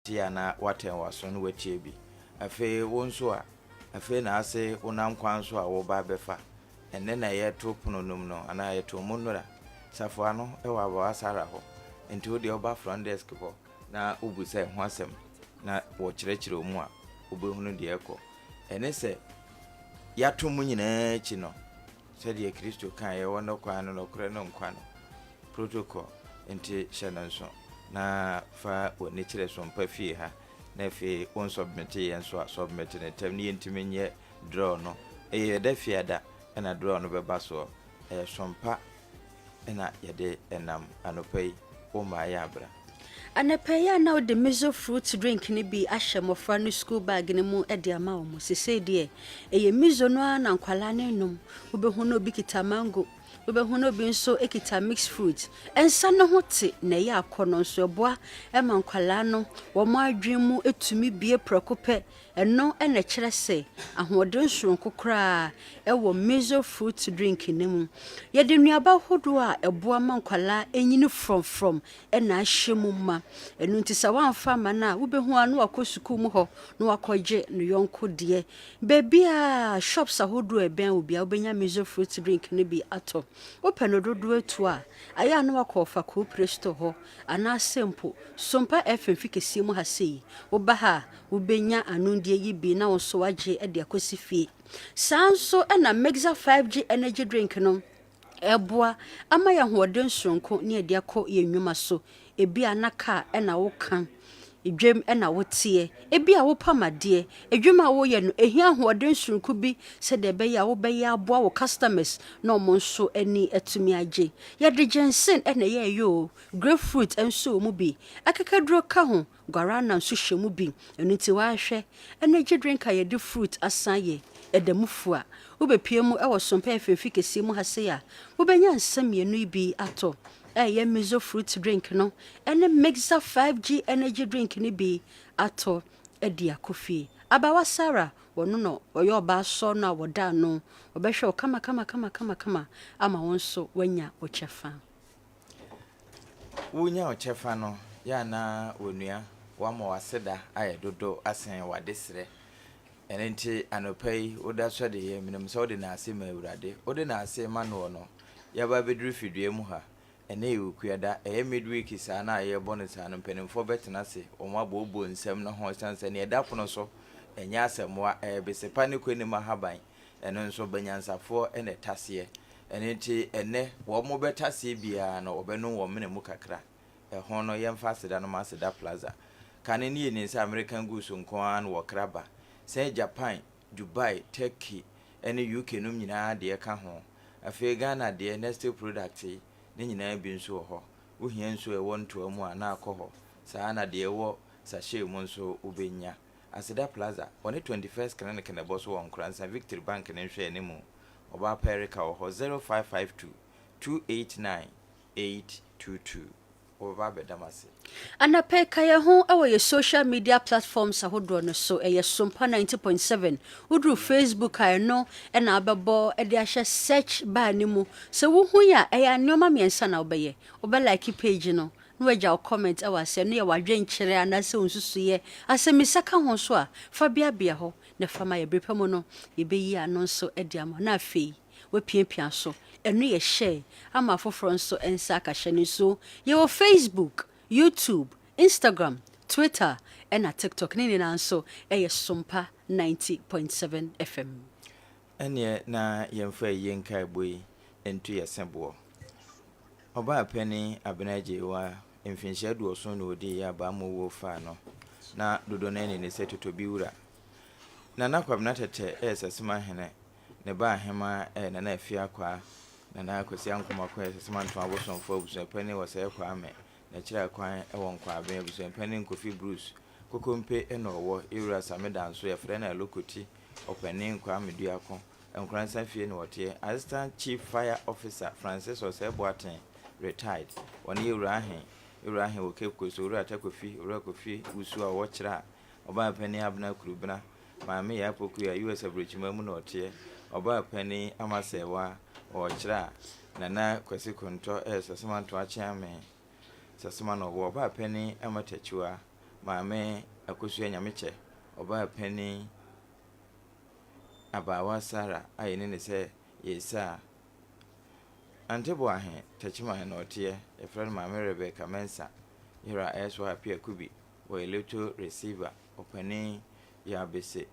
Tie a na woatɛn w'aso na woatie bi. Afei wo nso a, afei na ase wonam kwan so a woreba abɛfa. Ɛnnɛ na yɛreto pono no mu no, anaa yɛtoo mu nnora. Safoa no wɔ Abawa Sarah hɔ. Enti wo deɛ woba front desk hɔ na wobisa ɛho asɛm na wɔkyerɛkyerɛ wo mu a, wobɛhunu deɛ ɛrekɔ. Ɛne sɛ yɛato mu nyinaa akyi no, Sɛdeɛ Kristo kaeɛ, Ɔne kwan no, nokorɛ ne nkwa no. Protocol nti hyɛ no nso na fa w'ani kyerɛ Sompa fie ha na afei wo nsubmite yɛ nso a submit no ntɛm na yɛntumi nyɛ draw no. Ɛyɛ ɛda fiada na draw no bɛba soɔ. Ɛyɛ Sompa na yɛde nam anɔpa yi wo mmaa yɛ abra. Anɔpa yi a na wode miso fruit drink no bi ahyɛ mmɔfra no school bag no mu de ama wɔn. Sesei deɛ, ɛyɛ miso no ara na nkwadaa no renom. Wobɛhu na obi kita mango, wobɛhu na obi nso kita mixed fruit. Nsa no ho te na ɛyɛ akɔnnɔ nso, ɛboa ma nkwadaa no wɔn adwene mu tumi bue prɛko pɛ. Ɛno na ɛkyerɛ sɛ ahoɔden soronko koraa wɔ miso fruit drink no mu. Yɛde nnuaba ahodoɔ a ɛboa ma nkwadaa nyini frɔmfrɔm na ahyɛ mu ma. Ɛno nti sɛ woamfa amma no a, wobɛhu ara na wakɔ sukuu mu hɔ na wakɔgye ne yɔnko deɛ. Baabi a shops ahodoɔ a ɛbɛn wo biara wobɛnya miso fruit drink no bi atɔ. Wopɛ no dodoɔ atu a, ayɛ a na wakɔ Ɔfakoo Pre Store hɔ anaasɛ mpo Sompa FM fi kɛseɛ mu ha sei. Woba ha a, wobɛnya anondeɛ yi bi na wo nso woagye de akɔsi fie. Saa nso na Mixer 5G Energy Drink no ɛboa ama yɛn ahoɔden soronko ne yɛde akɔ yɛn nnwuma so. Ebia na kaa na woka, dwam na woteɛ, ebia wopam adeɛ. Adwuma a woyɛ no, ɛhia ahoɔden soronko bi sɛdeɛ ɛbɛyɛ a wobɛyɛ aboa wo customers na wɔn nso ani atumi agye. Yɛde ginseng na ɛyɛeɛ oo, grapefruit nso wɔ mu bi, akakaduro ka ho, Guarana nso hyɛ mu bi, ɛno nti woahwɛ energy drink a yɛde fruit asan ayɛ ɛda mu fua. Wobɛpue mu wɔ Sompɛ Mfimfini kɛseɛ mu ha sei a, wobɛnya nsa mmienu yi bi atɔ, a ɛyɛ Mizo fruit drink no ne Mixer 5G energy drink no bi atɔ de akɔ fie. Abaawa Sarah, ɔno na ɔyɛ ɔbaa sɔɔ no a wɔda ano, ɔbɛhwɛ wo kama kama kama kama kama ama wo nso woanya wo kyɛfa. Wunya wo kyɛfa no, yɛ a na onua, woama w'aseda ayɛ dodow asen w'adesrɛ. Ɛno nti, anɔpa yi, woda sɔ de yɛ, minim sɛ wode n'ase ma Awurade. Wode n'ase ma noɔ no, yɛaba abɛduru fidua mu ha. Ɛnnɛ yɛ Okuada, ɛyɛ midweek saa no a yɛrebɔ no saa no, mpanimfoɔ bɛtena ase, wɔabooboo nsɛm no ho, ɛsiane sɛ nea ɛda pono so, ɛnyɛ asɛmmoa, ɛyɛ besepa ne kwanim ahaban. Ɛno nso, banyansafoɔ na ɛtaseɛ. Ɛno nti, ɛnnɛ, wɔbɛtaseɛ biara no, wɔbɛnom wɔn mene mu kakra. Ɛho no, yɛmfa aseda no ma Aseda Plaza. Kane no yɛnim sɛ American goods nko ara na wɔkra ba. Sɛ Japan, Dubai, Turkey ne UK nom nyinaa deɛ ka ho. Afei Ghana deɛ, Nestle products yi, ne nyinaa bi nso wɔ hɔ. Wohia nsuo a ɛwɔ ntoa mu a, na akɔ hɔ. Saa ara na deɛ ɛwɔ sachet mu nso, wobɛnya. Aseda Plaza, wɔne 21st Clinic na ɛbɔ so wɔ Nkoransa Victory Bank no nhwɛanimu. Ɔbaa pa Erica wɔ hɔ 0552 289 822. Wɔbɛba abɛda m'ase. Anapa yi ka yɛn ho wɔ yɛ social media platforms ahodoɔ no so, ɛyɛ Sompa 90.7. Woduru Facebook a ɛno na wobɛbɔ de ahyɛ search bar no mu. Sɛ wohu yɛ a, ɛyɛ nneɛma mmiɛnsa na wobɛyɛ. Wobɛ like page no, na wagya wo comment wɔ aseɛ, ɛno yɛ w'adwenkyerɛ anaasɛ wo nsusuiɛ. Asɛmmisa ka ho nso a, fa beabea hɔ na fa ma yɛ. Bere pa mu no, yɛbɛyi ano nso de ama wo. Na afei, woapiapia so. Ɛno yɛ share ama afoforɔ nso nsa aka hyɛ no nso. Yɛwɔ Facebook, YouTube, Instagram, Twitter ɛna TikTok. Ne nyinaa nso yɛ Sompa 90.7 FM. Ɛnneɛ na yɛmfa ayie nkaebɔ yi nto yɛn se boɔ. Ɔbaa panin Abena Agyeiwaa, mfinhyia aduɔson na ɔdiiɛ a Baamu wuo faa no, na dodoɔ no ara nim no sɛ Totobi Wura. Nana Kwabena Tɛtɛ yɛ Sasima hene, ne ba ahemaa yɛ Nana Afia Kwaa, Nana Kwasi Ankomako yɛ Sasima Ntoma Abosomfoɔ abusuapanin Wɔsɛe Kwame, n'akyira kwan wɔ Nkwaben, abusuapanin Kofi Bruce, Kokompe na ɔwɔ, Yɛwura Same Danso, yɛfrɛ no Alokoti, Ɔpanin Kwame Duako, Nkoransa fie na ɔteɛ. Assistant Chief Fire Officer Francis Osei Boateng, Retired, ɔno yɛ Owura Ahen, Owura Ahen wɔ Cape Coast, Owura Atta Kofi, Owura Kofi Wusu a ɔwɔ Kyerɛ a, Ɔbaa Panin Abena Kurubena, Maame Yaa Poku a US Aburokyiman mu na ɔteɛ, Ɔbaa Panin Ama Sɛɛwaa, ɔwɔ Kyerɛ a, Nana Kwasi Kontɔ yɛ Sasemanto Akyeame, Sasema na ɔwɔ, Ɔbaa Panin Ama Takyiwaa. Maame Akosua Nyamekyɛ, ɔbaa panin Abaawa Sarah a yɛnim no sɛ Yesaa. Ante Boahe, Techiman na ɔteɛ, yɛfrɛ no Maame Rebecca Mensah, Yera S.Y. Appiah Kubi, wɔyɛ Lotto receiver, ɔpanin Yaw Bese,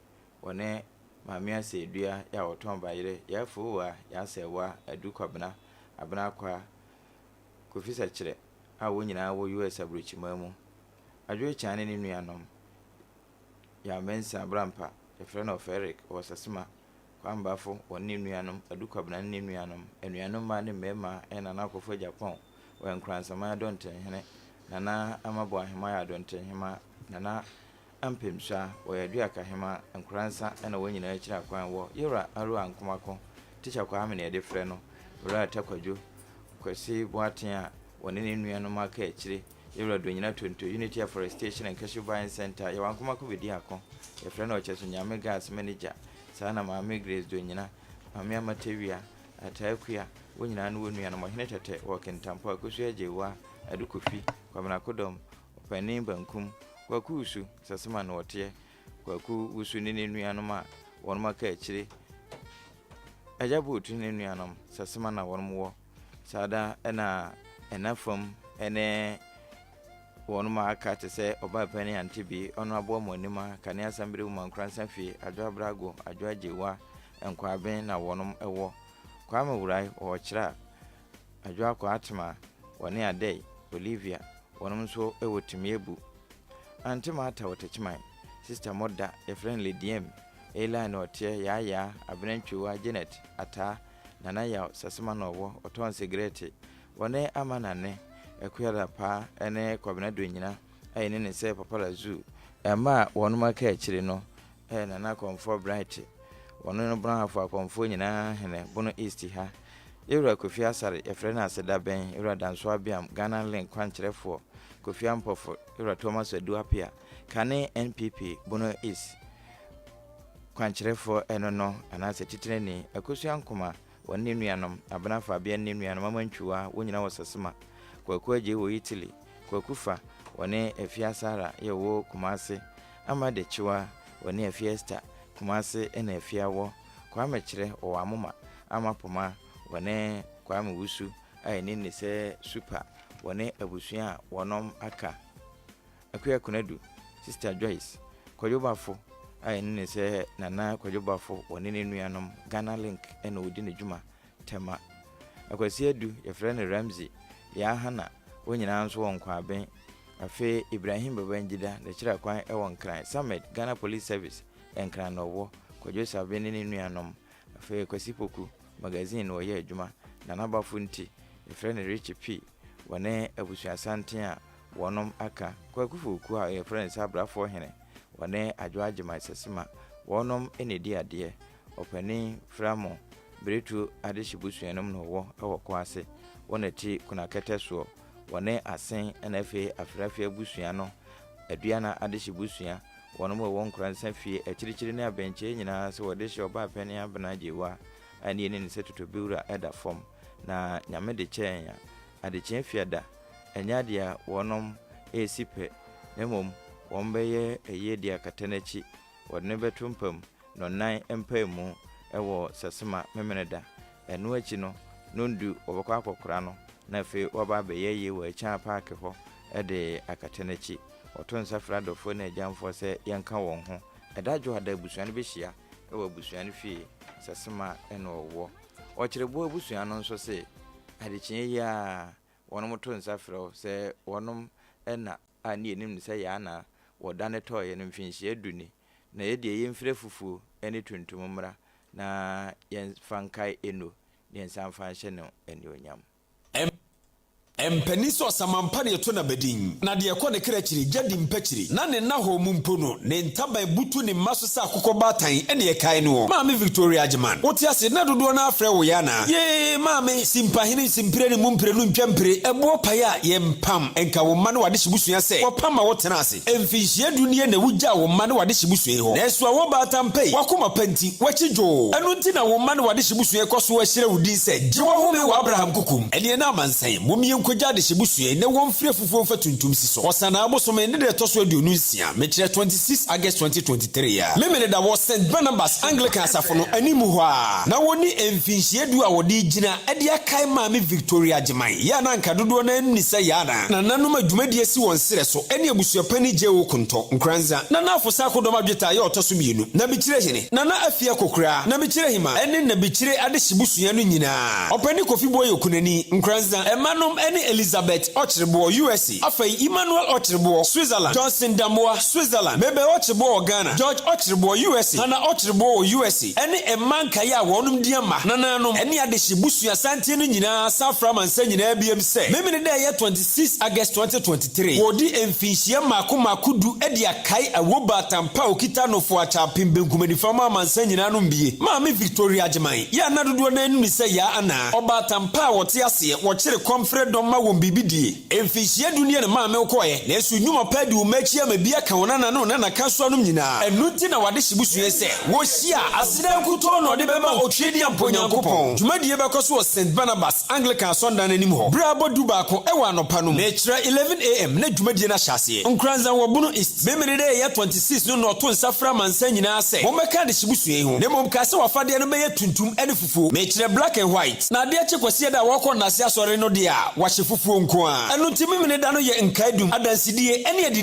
wɔne Maame Asɛdua yɛ a wɔtɔn bayerɛ, Yaa Fowaa, Yaa Sɛɛwa, Adu Kwabena, Abena Akwaa, Kofi Sɛkyerɛ a wɔn nyinaa wɔ US aburokyiman mu. Adwoe Kyan ne ne nuanom, Yaw Mensah Abrampa, yɛfrɛ no Ɔfa Eric, ɔwɔ Sasima, Kwame Bafo, wɔne ne nuanom, Adu Kwabena ne ne nuanom, anuanom mmaa ne mmarima yɛ Nana Akofo Agyapong, ɔyɛ Nkoransaman Adɔntenhene, Nana Ama Boahemaa yɛ Adɔntenhemaa, Nana Ampemsua, wɔyɛ Aduakahema, Nkoransa na wɔn nyinaa akyiri akwan wɔ Yewura Arua Nkomako, Tikya Kwame na yɛde frɛ no, Owura Atta Kwadwo, Kwasi Boateng a wɔne ne nuanom aka akyire, Yewura Donyina Tonto, Unity Afforestation and Cashew Buying Centre, Yɛwɔ Ankomako bɛdi ako, yɛfrɛ no Ɔkyɛso Nyame Gas Manager, saa na Maame Grace Donyina, Maame Ama Tawia, Ataa Akua, wɔn nyinaa ne wɔn nuanom, Ɔhene Tɛtɛ wɔ Kintampo, Akosua Agyeiwaa, Adu Kofi, Kwabena Kodɔm, Ɔpanin Bankum, Kwaku Wusu, Sasema na ɔteɛ, Kwaku Wusu ne ne nuanom a wɔnom aka akyire, Agya Bootu ne ne nuanom, Sasema na wɔnom wɔ. Saa da na ɛna fam ne wɔnom a aka te sɛ Ɔbaapanin Ante Bi, Ɔno Aboa Mo Anima, Kane Asambere Wuma Nkoransa Fie, Adwo Abrago, Adwo Agyewa, Nkwaaben na wɔnom wɔ. Kwame Wurae wɔ Ɔkyerɛ a Adwo Akwa Atema, wɔne Adei, Olivia, wɔnom nso wɔ Timiabu. Ante Martha wɔ Techiman, Sister Moda, yɛfrɛ no Lady M, Eli na ɔteɛ, Yaa Yaa, Abena Ntwiwa, Janet, Ataa, Nana Yaw, Sasema na ɔwɔ, ɔtɔn sigrɛte. Wɔne Ama Nane, Akua Dapaah ne Kwabena Donyina a yɛnim no sɛ Papa Lazoo. Mma a wɔnom aka akyire no yɛ Nana Kɔmfoɔ Bright, wɔno ne Bono Ahafo Akɔmfoɔ nyinaa hene, Bono East ha. Yɛwura Kofi Asare, yɛfrɛ no Aseda Bɛn, Yɛwura Danso Abeam, Ghana Link kwankyerɛfoɔ, Kofi Ampɔfo, Yɛwura Thomas Adu Appiah, kane NPP Bono East kwankyerɛfoɔ ɛno no, anaasɛ titenani, Akosua Nkomah, Wɔne ne nuanom, Abena Fabia ne ne nuanom Amantwiwa, wɔn nyinaa wɔ Sasima. Kwaku Agyei wɔ Italy. Kwaku Fa, wɔne Afia Sarah yɛ wɔ Kumasi. Ama Dekyewa, wɔne Afia Esther, Kumasi na Afia wɔ. Kwame Kyerɛ wɔwɔ Amoma. Ama Poma, wɔne Kwame Wusu a yɛnim ne sɛ Super, wɔne abusua a wɔnom aka. Akua Konadu, Sister Joyce, Kwadwo Bafo a yɛnim no sɛ Nana Kwadwo Bafo, ɔne ne nuanom, Ghana Link na ɔdi ne dwuma, Tema. Akwasi Adu, yɛfrɛ no Ramsey, Yaa Hannah, wɔn nyinaa nso wɔ Nkwaben. Afei Ibrahim Babangida, n'akyira kwan wɔ Nkran, Samed, Ghana Police Service, Nkran na ɔwɔ, Kwadwo Sabe ne ne nuanom. Afei Kwasi Poku, Magazine na ɔyɛ adwuma, Nana Bafo nti, yɛfrɛ no Richie P, wɔne abusuasanten a wɔnom aka, Kwaku Foku a yɛfrɛ no sɛ Abrafoɔ Hene, wɔne Adwo Agyeman Sasima, wɔnom na ɛdi adeɛ. Ɔpanin Framo, Beretuo adehye busua nom na ɔwɔ wɔ Koase, wɔ na ti Kunakɛtɛ soɔ, wɔne Asen na afei Aferafe abusua no, Aduana adehye busua, wɔnom wɔ Nkoransa fie, akyirikyiri ne abɛnkyɛɛ nyinaa sɛ wɔde hyɛ Ɔbaapanin Abena Gyewaa a ne yɛnim no sɛ Totobiwura da fam, na Nyame de kyɛɛ yɛn a, Adekyeɛ Fiada. Ɛnyɛ adeɛ a wɔnom resi pɛ, na mmom wɔbɛyɛ ayie de akata n'akyi, wɔde no bɛto mpa mu, nnɔnnan mpaemu wɔ Sasema Memeneda. Ɛno akyi no, nnɔndu wɔbɛkɔ akɔkora no, na afei wɔaba abɛyɛ ayie wɔ Akyaa Paake hɔ de akata n'akyi. Wɔto nsa frɛ adɔfoɔ ne agyamfoɔ sɛ yɛnka wɔn ho. Ɛda Dwoada abusua no bɛhyia wɔ abusua no fie, Sasema na ɔwɔ. Ɔkyereboɔ abusua no nso se, adekyeɛ yi ara Wɔnom to nsa frɛ wo sɛ wɔnom ɛna a ne yɛnim no sɛ yɛn ana wɔdane tɔeɛ no mfinhyia du ni, na yɛdeɛ yɛmfiri afufuo ne tuntum mmra na yɛmfa nkae Eno na yɛnsan mfa nhyɛ no anuonyam. Mpanin sɛ ɔsaman pa na yɛto n'abadin, na deɛ ɛkɔ ne kra kyiri, gya di mpa kyiri, na ne nna hɔ mu mpo no, ne ntaban butu ne mma so sɛ akokɔ baatan ɛne ɛkae noɔ. Maame Victoria Agyeman, wote ase na dodoɔ no ara frɛ wo yɛ anaa? Yee, maame, simpahene, nsimpire ne mu mprenu ntwa mpire, ɛboɔ pae a, yɛmpam, nka wo mma ne w'adehye busua sɛ wɔpam ma wotena ase. Mfinhyia du nie na wugyaa wo mma ne w'adehye busua yi hɔ. Nanso awɔ baatan pa yi, w'akoma pa nti, w'akyi dwoo. Ɛno nti na wo mma ne w'adehye busua yi kɔ so hyira wo din sɛ, Gye w'ahome wɔ Abraham kokom. Ɛneɛ na amansan, mom yɛnku. nkɔgya adehye busua na wɔmfiri afufuo mfa tuntum si so. Ɔsanaa bosome ne deɛ ɛtɔ so 26, mekyerɛ 26 August 2023 a Memeneda wɔ St Barnabas Anglican asafo no anim hɔ a na wɔni mfinhyia 10 a wɔde gyina de akae Maame Victoria Agyeman yɛ a na anka dodoɔ no ani sɛ Yaana nananom adwumadie si wɔn serɛ so ne abusuapani J.O. Kontɔ Nkoranza, Nana Afosa Akodɔm Adweta a yɛ ɔtɔ so mmienu, Nabikyire Hene, Nana Afia Kokoraa, Nabikyire Hema ne Nabikyire adehye busua no nyinaa, Ɔpani Kofi Boye Okunani, Nkoranza, ɛmanom ne Elizabeth Ɔkyereboɔ, USA, afei Emmanuel Ɔkyereboɔ, Switzerland, Johnson Damoa, Switzerland, Mabel Ɔkyereboɔ wɔ Ghana, George Ɔkyereboɔ, USA, Hannah Ɔkyereboɔ wɔ USA, ne mma nkaeɛ a wɔnom di ama nananom ne adehye busua santen no nyinaa san fra amansa nyinaa biam sɛ Memeneda ɛyɛ 26 August 2023 wɔdi mfinhyia mmaako mmaako 10 de akae awo baatan pa a okita nofo akyɛ apem benkum nifa ma amansa nyinaa nom bie. Maame Victoria Agyeman yɛ a na dodoɔ no anim sɛ Yaa Anaa, ɔbaatan pa a wɔte aseɛ wɔkyere kɔmfrɛ dɔm ma wɔn biribi die. Mfinhyia 10 nie ne maame wokɔɛ, nanso nnwuma pa adi wo mma akyi ama bi aka wo nana ne wo nana ka so anom nyinaa. Ɛno nti na wade hye busua sɛ wɔhyia aseda nkutoo na ɔde bɛma Otwedeampo Nyankopɔn. Dwumadie bɛkɔ so wɔ St Barnabas Anglican asɔndan no anim hɔ berɛ a abɔ 11 ɛwɔ anɔpa no mu, mekyerɛ 11 a.m., na dwumadie no ahyɛ aseɛ. Nkoranza wɔ Bono East. Memeneda ɛyɛ 26 no na ɔto nsa frɛ amansa nyinaa sɛ wɔmmɛka adehye busua yi ho, na mmom kaa sɛ wafadeɛ no bɛyɛ tuntum ne fufuo, mekyerɛ black and white, na adeɛ kye Kwasiada a wɔkɔ nnase asɔre no deɛ a wahyɛ fufuo nko a. Ɛno nti Memeneda no yɛ nkaedum, adansedie ne adidi.